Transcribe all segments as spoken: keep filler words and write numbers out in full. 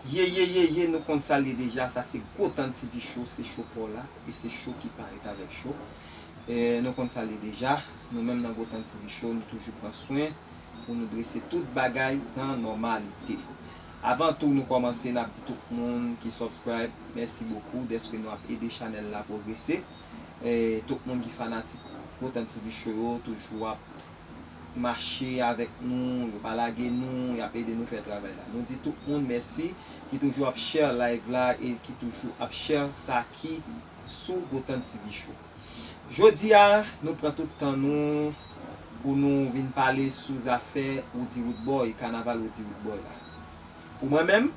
Ye, ye, ye, ye, nou konn sa l ye deja, sa se Gwo Tann T V Show, se show pa w la, e se show ki parèt avèk show. E, nou konn sa l ye deja, nou menm nan Gwo Tann T V Show, nou toujou pran swen pou nou drese tout bagay nan nòmalite. Avan tou nou kòmanse, n ap di tout moun ki subscribe, mèsi bokou dèske nou ap ede chanèl la pwogrese. E, tout moun ki fanatik Gwo Tann T V Show yo toujou ap mache avèk nou, yo pa lage nou, y ap ede nou fè travay la. Nou di tout moun mèsi ki toujou ap share live la e ki toujou ap share sa ki sou Gwo Tann T V Show. Jodi a, nou pran tout tan nou pou nou vin pale sou zafè Roody Roodboy, kanaval Roody Roodboy la. Pou mwen menm,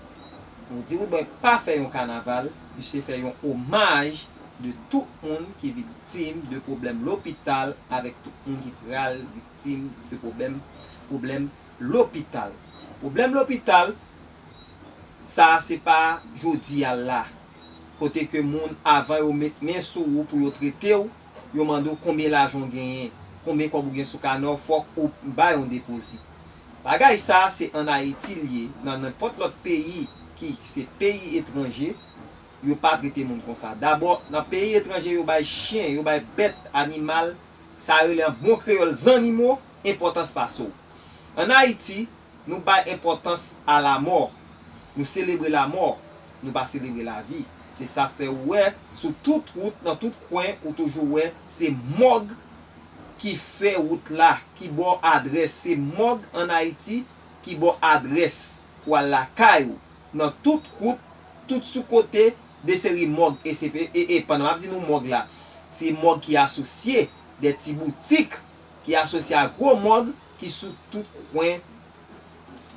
Roody Roodboy pa fè yon kanaval, misye fè yon omaj de tout moun ki viktim de pwoblèm lopital avèk tout moun ki pral viktim de pwoblèm, pwoblèm lopital. Pwoblèm lopital, sa se pa jodi a la. Kote ke moun, avan yo met men sou ou pou yo trete w, yo mande w konbyen lajan w genyen, konbyen kòb ou gen sou kanè w, fòk ou bay yon depozit. Bagay sa se ann Ayiti l ye, nan nenpòt lòt peyi ki se peyi etranje, yo pa trete moun konsa. Dabò, nan peyi etranje yo bay chen, yo bay bèt, animal, sa yo rele an bon kreyòl zannimo, enpòtans pase w. Ann Ayiti, nou bay enpòtans a lamò. Nou selebre lamò, nou pa selebre lavi. Se sa fè ou wè, sou tout wout, nan tout kwen, ou toujou wè se mòg ki fè wout la, ki ba w adrès. Se mòg ann Ayiti ki ba w adrès pou al lakay ou. Nan tout wout, tout sou kote, de seri mòg e se pe-, e, e pandan m ap di nou mòg la, se mòg ki asosye de ti boutik ki asosye a gwo mòg ki sou tout kwen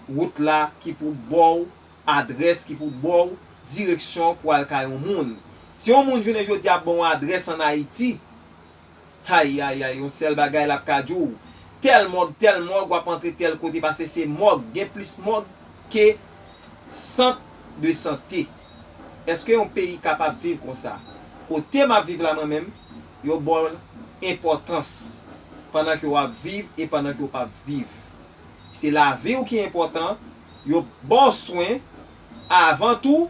wout la, ki pou ba w adrès, ki pou ba w direksyon pou al kay yon moun. Si yon moun jounen jodi a ap ba w adrès ann Ayiti, ay, ay, ay, yon sèl bagay l ap ka di w, tèl mòg, tèl mòg, w ap antre tèl kote, paske se mòg, gen plis mòg ke sant de sante. Èske yon peyi kapab viv konsa? Kote m ap viv la mwen menm, yo ba w enpòtans pandan ke w ap viv e pandan ke w p ap viv. Se lavi w ki enpòtan, yo ba w swen avan tou,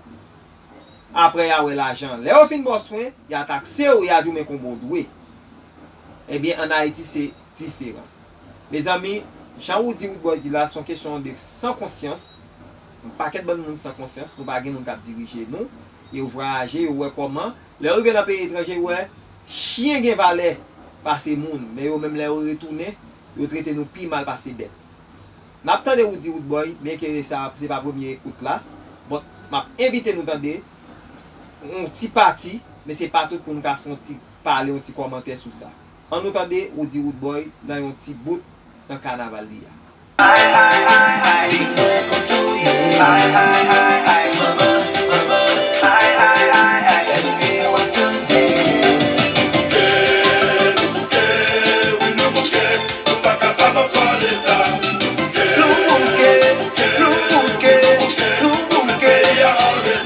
apre y a wè lajan. Lè yo fin ba w swen, y a takse w, y a di w men konbyen w dwe. Ebyen, ann Ayiti, se diferan. Mezanmi, jan Roody Roodboy di la, se yon kesyon de san konsyans. Yon pakèt bann moun san konsyans, nou pa gen moun k ap dirije nou. Yo vwayaje, yo wè kòman. Lè yo rive nan peyi etranje, yo wè chen gen valè pase moun. Men yo menm, lè yo retounen, yo trete nou pi mal pase bèt. N ap tande Roody Roodboy, byenke sa se pa premye ekout la, but m ap envite nou tande yon ti pati, men se pa tout pou nou ka fè yon ti pale, yon ti kòmantè sou sa. Ann nou tande Roody Roodboy nan yon ti bout nan kanaval li a. Di mwen kote w ye. Ay, ay, ay, ay, manman, manman. Ay, ay, ay, ay, èske w ap tande? Bouke, nou bouke, wi, nou bouke, nou pa kapab ankò leta. Nou bouke, nou bouke, nou bouke.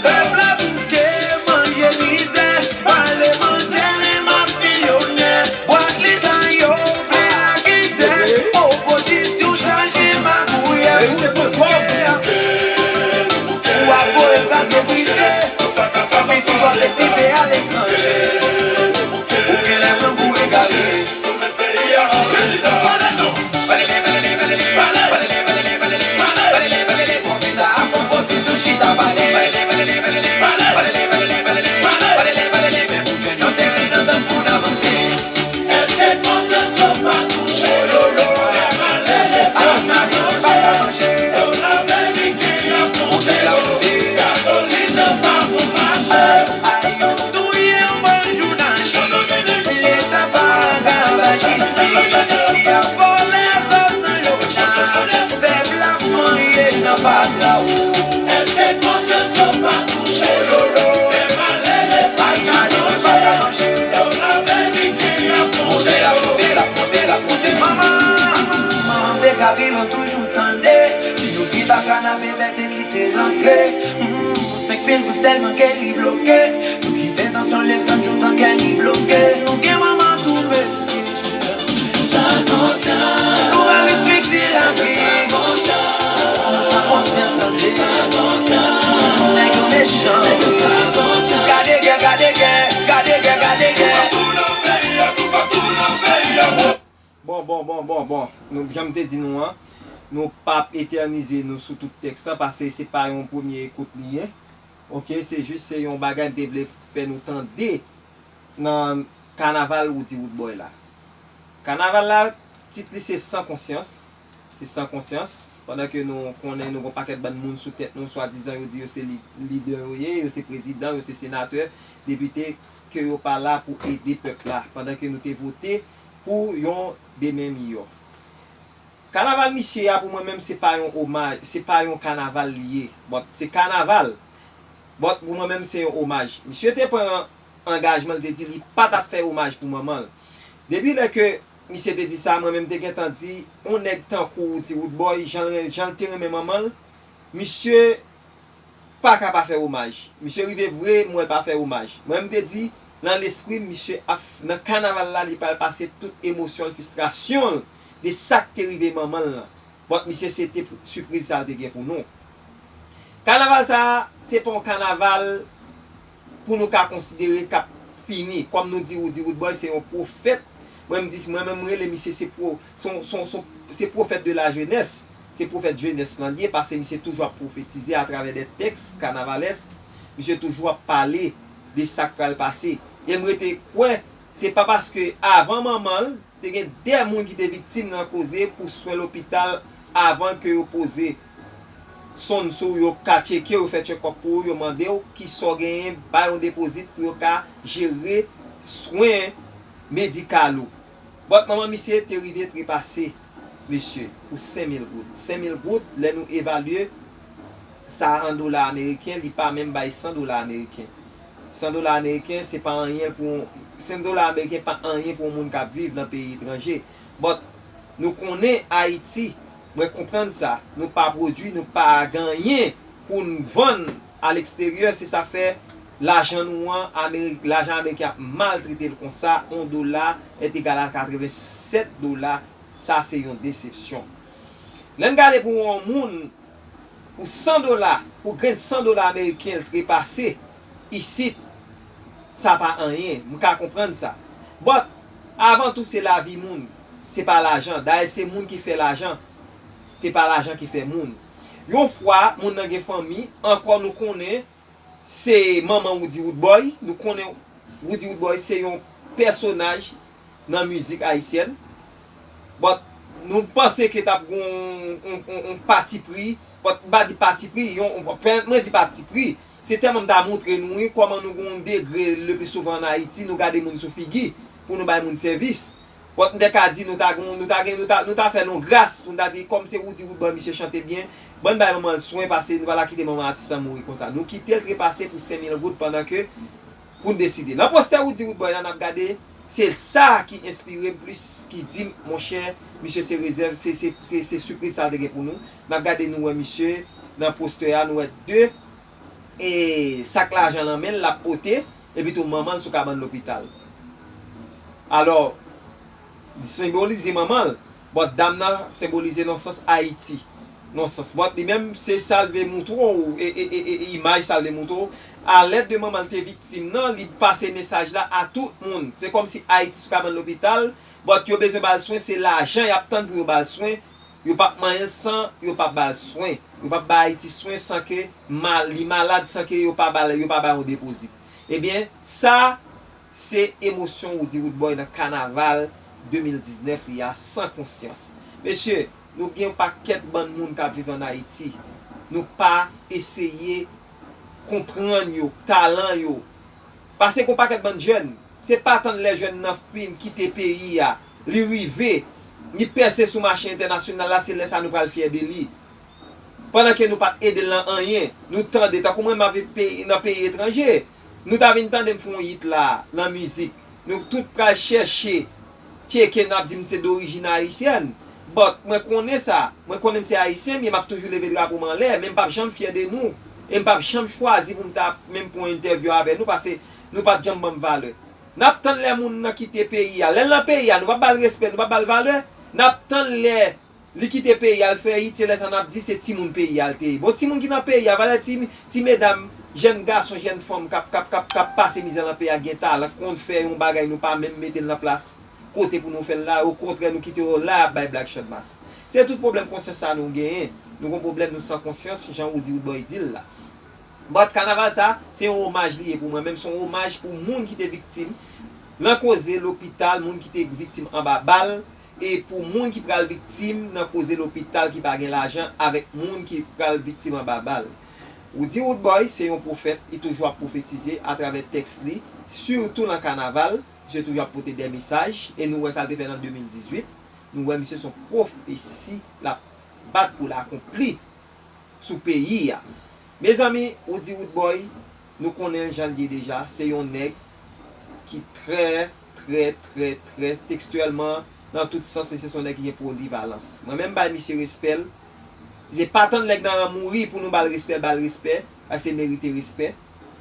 Pèp la bouke, manje mizè, pale mantè, menm ak milyonè. Bwat leta yo ple ak mizè. Opozisyon chaje magouyè. Ou ap voye kraze brize. Epi sipòte ti te aletranje. Ou genlè pran pou egare. Ay, yo touye yon bann jounalis, leta pa ka bay jistis, y ap vòlè kòb nan leta, pèp la ap manyen nan fatra. Èske konsyans yo pa touche? Ay, ay, yo pa ka manje. Monte la, monte la, monte la, monte, manman. Manman m te ka viv, an toujou tande. Si nou pita kanape bèt e kite l antre. Hmm, pou senk mil goud sèlman ke li bloke. Nou kite tansyon l desann joutan ke li bloke. Nou gen manman tou mesye. Sa konsa. Nou pa respekte lavi. Sa konsa. Nou san konsyans tande. Sa konsa. Bon, bon, bon, nou, jan m te di nou an, nou p ap etènize nou sou tout tèks lan, paske se pa yon premye ekout li ye. Oke, se jis se yon bagay m te vle fè nou tande nan kanaval Roody Roodboy la. Kanaval la, tit li se San Konsyans. Se San Konsyans, pandan ke nou konnen nou gon pakèt bann moun sou tèt nou, swadizan yo di yo se li-, lidè yo ye, yo se prezidan, yo se senatè, depite, ke yo pa la pou ede pèp la, pandan ke nou te vote pou yon demen miyò. Kanaval misye a, pou mwen menm, se pa yon omaj, se pa yon kanaval li ye. But se kanaval. But pou mwen menm, se yon omaj. Misye te pran angajman, li te di li pa t ap fè omaj pou manman l. Depi lè ke misye te di sa, mwen menm te gentan di, yon nèg tankou Roody Roodboy, jan l ren-, jan l te renmen manman l, misye pa ka pa fè omaj. Misye rive vre, m wè l pa fè omaj. Mwen, m te di, nan lespri m, misye ap, nan kanaval la, li pral pase tout emosyon l, fristrasyon l, de sa k te rive manman l lan. But misye, se te sipriz sa l te gen pou nou. Kanaval sa a, se pa yon kanaval pou nou ka konsidere k ap fini. Kòm nou di, Roody Roodboy se yon pwofèt. Mwen, m di, mwen menm, m rele misye se pwo-, se yon, se yon, se yon, se pwofèt de la jenès. Se pwofèt jenès lan li ye, paske misye toujou ap pwofetize atravè de tèks kanavalèsk. Misye toujou ap pale de sa k pral pase. E m rete kwè, se pa paske avan manman l, te gen de moun ki te viktim nan koze pou swen lopital avan ke yo poze sonn sou ou, yo ka tcheke w, yo fè tchekòp pou ou, yo mande w kisa w genyen, bay yon depozit pou yo ka jere swen medikal ou. But manman misye te rive trepase, mesye, pou senk mil goud. Senk mil goud, lè nou evalye sa an dola ameriken, li pa menm bay san dola ameriken. San dola ameriken, se pa anyen pou, san dola ameriken pa anyen pou yon moun k ap viv nan peyi etranje. But nou konnen Ayiti, mwen konprann sa, nou pa pwodui, nou pa gen anyen pou n vann aleksteryè, se sa fè lajan nou an, Amerik, lajan ameriken ap maltrete l konsa, yon dola est égal à quatre-vingt-sept dola, sa se yon desepsyon. Lè n gade pou yon moun, pou san dola, pou grenn san dola ameriken l trepase isit, sa pa anyen. M ka konprann sa. But, avan tou, se lavi moun, se pa lajan. Dayè, se moun ki fè lajan, se pa lajan ki fè moun. Yon fwa, moun nan gen fanmi, ankò nou konnen, se manman Roody Roodboy. Nou konnen Roody Roodboy se yon pèsonaj nan mizik ayisyèn. But nou panse ke t ap gen yon, yon, yon, yon patipri. But m pa di patipri, yon, yon, mwen di patipri. Se tèlman m ta montre nou, wi, kòman nou gen yon degre, le pli souvan an Ayiti, nou gade moun sou figi pou nou bay moun sèvis. But m te ka di nou ta gen, nou ta gen, nou ta, nou ta fè l yon gras, nou ta di, kòm se Roody Roodboy, misye chante byen, ban n bay manman l swen, paske nou pa ta kite manman atis lan mouri konsa. Nou kite l trepase pou senk mil goud pandan ke pou n deside. Nan postè Roody Roodboy la, n ap gade, se sa ki enspire m plis, ki di m, monchè, misye se rezèv, se, se, se, se sipriz sa l te gen pou nou. N ap gade, nou wè misye nan postè a, nou wè de e sak lajan nan men l, l ap pote, epi tou manman l sou kabann lopital. Alò, li senbolize manman l, but dam nan senbolize nan sans Ayiti. Nan sans, but li menm, se sa l vle montre w, e, e, e, e, e imaj sa l vle montre w. Alèd de manman l te viktim nan, li pase mesaj la a tout moun. Se kòmsi Ayiti sou kabann lopital, but yo bezwen ba l swen, se lajan y ap tann pou yo ba l swen. Yo p ap manyen l san yo pa ba l swen. Yo p ap ba Ayiti swen san ke mal, li malad, san ke yo pa ba l, yo pa ba yon depozit. Ebyen, sa, se emosyon Roody Roodboy nan kanaval de mil diznèf li a, San Konsyans. Mesye, nou gen yon pakèt bann moun k ap viv ann Ayiti. Nou pa eseye konprann yo, talan yo. Paske gon pakèt bann jèn, se pa tann lè jèn nan fin kite peyi a, li rive, li pèse sou mache entènasyonal la, se lè sa nou pral fyè de li. Pandan ke nou pa t ede l nan anyen, nou tande, tankou mwen m ap viv peyi, nan peyi etranje, nou ta vin tande m fè yon hit la, nan mizik, nou tout pral chèche tcheke n ap di m se dorijin ayisyèn. But mwen konnen sa. Mwen konnen m se ayisyen, men m ap toujou leve drapo m anlè, men m p ap janm fyè de nou. E m p ap janm chwazi pou m ta menm pran yon entèvyou avè nou, paske nou pa t janm ban m valè. N ap tann lè moun nan kite peyi a. Lè l nan peyi a, nou p ap ba l respè, nou p ap ba l valè. N ap tann lè li kite peyi a, l fè hit, se lè sa n ap di se timoun peyi a l te ye. Bon, timoun ki nan peyi a, valè ti, ti medam, jèn gason, jèn fanm k ap, k ap, k ap, k ap pase mizè nan peyi a, gen talan, konn fè yon bagay, nou pa menm mete l nan plas pote pou nou fè l la, okontrè, nou kite yo la, y ap bay blag Channmas. Se tout pwoblèm konsyans sa nou genyen. Nou gon pwoblèm, nou san konsyans, jan Roody Roodboy di l la. But kanaval sa, se yon omaj li ye pou mwen menm, se yon omaj pou moun ki te viktim nan koze lopital, moun ki te viktim anba bal, e pou moun ki pral viktim nan koze lopital ki pa gen lajan avèk moun ki pral viktim anba bal. Roody Roodboy se yon pwofèt, li toujou ap pwofetize atravè tèks li, sitou nan kanaval, misye toujou ap pote de mesaj, e nou wè sa l te fè nan de mil dizuit, nou wè misye se yon pwofesi l ap bat pou l akonpli sou peyi a. Mezanmi, Roody Roodboy, nou konnen jan l ye deja, se yon nèg ki trè, trè, trè, trè, tekstyèlman, nan tout sans, misye se yon nèg ki gen polivalans. Mwen menm, m bay misye respè l. Se pa tann nèg nan mouri pou nou ba l respè, ba l respè, paske l merite respè.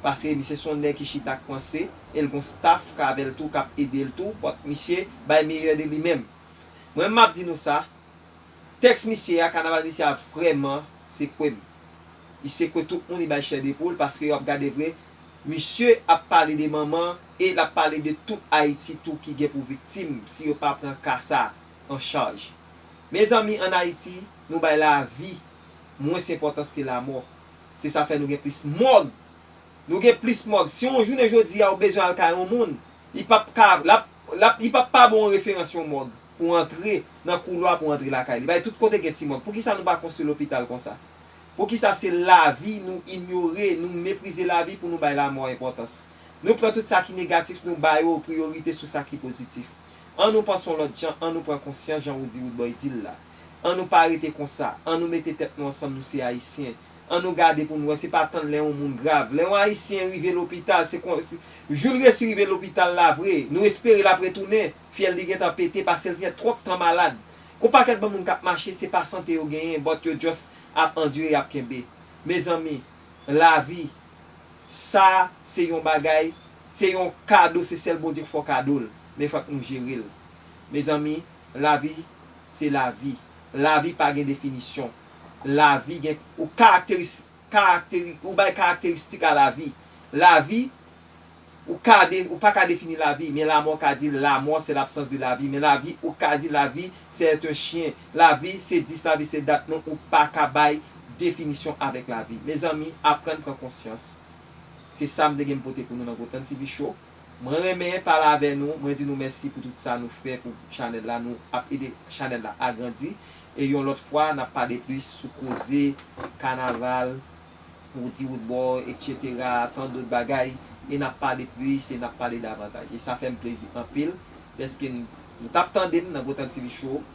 Paske misye se yon nèg ki chita k panse, e l gon staff k avè l tou, k ap ede l tou, but misye bay meyè de li menm. Mwen, m ap di nou sa, tèks misye a, kanaval misye a vrèman sekwe m. Li sekwe tout moun, li bay chè de poul, paske yo ap gade vre, misye ap pale de manman e l ap pale de tout Ayiti tou ki gen pou viktim si yo pa pran ka sa an chaj. Mezanmi, ann Ayiti, nou bay lavi mwens enpòtans ke lamò. Se sa fè nou gen plis mòg. Nou gen plis mòg. Si yon jounen jodi a ou bezwen al kay yon moun, li p ap ka, l ap, l ap, li p ap pa ba w yon referans yon mòg pou antre nan koulwa pou antre lakay li. Bay tout kote gen ti mòg. Poukisa nou pa konstwi lopital konsa? Poukisa se lavi nou inyore, nou meprize lavi pou nou bay lamò enpòtans? Nou pran tout sa ki negatif, nou ba yo priyorite sou sa ki pozitif. Ann nou panse yon lòt jan, ann nou pran konsyans jan Roody Roodboy di l la. Ann nou pa rete konsa, ann nou mete tèt nou ansanm, nou se Ayisyen. Ann nou gade pou nou wè, se pa tann lè yon moun grav. Lè yon Ayisyen rive lopital, se kon, se, jou l resi rive lopital la vre, nou espere l ap retounen, fyèl li gentan pete, paske l fè twòp tan malad. Gon pakèt bann moun k ap mache, se pa sante yo genyen, but yo just ap andire, y ap kenbe. Mezanmi, lavi, sa se yon bagay, se yon kado, se sèl Bondye k fè w kado l. Men fòk nou jere l. Mezanmi, lavi, se lavi. Lavi pa gen definisyon. Lavi gen, ou karakteris-, karakteri-, ou bay karakteristik a lavi. Lavi, ou ka de-, ou pa ka defini lavi, men lamò ka di lavi'mort, c'est l'absence de la vie. Men lavi, ou ka di lavi, c'est un chien. Lavi, se dis, lavi, se dat, men ou pa ka bay definisyon avèk lavi. Mezanmi, aprann pran konsyans. Se sa m te gen m pote pou nou nan Gotan T V Show. Mwen renmen pale avè nou, mwen di nou mèsi pou tout sa nou fè pou chanèl la, nou ap ede chanèl la agrandi. E yon lòt fwa, n ap pale plis sou koze kanaval, Roody Roodboy, etsetera, tant d'autres bagay, e n ap pale plis, e n ap pale davantaj. E sa fè m plezi anpil, dèske n, nou t ap tande m nan Gotan T V Show,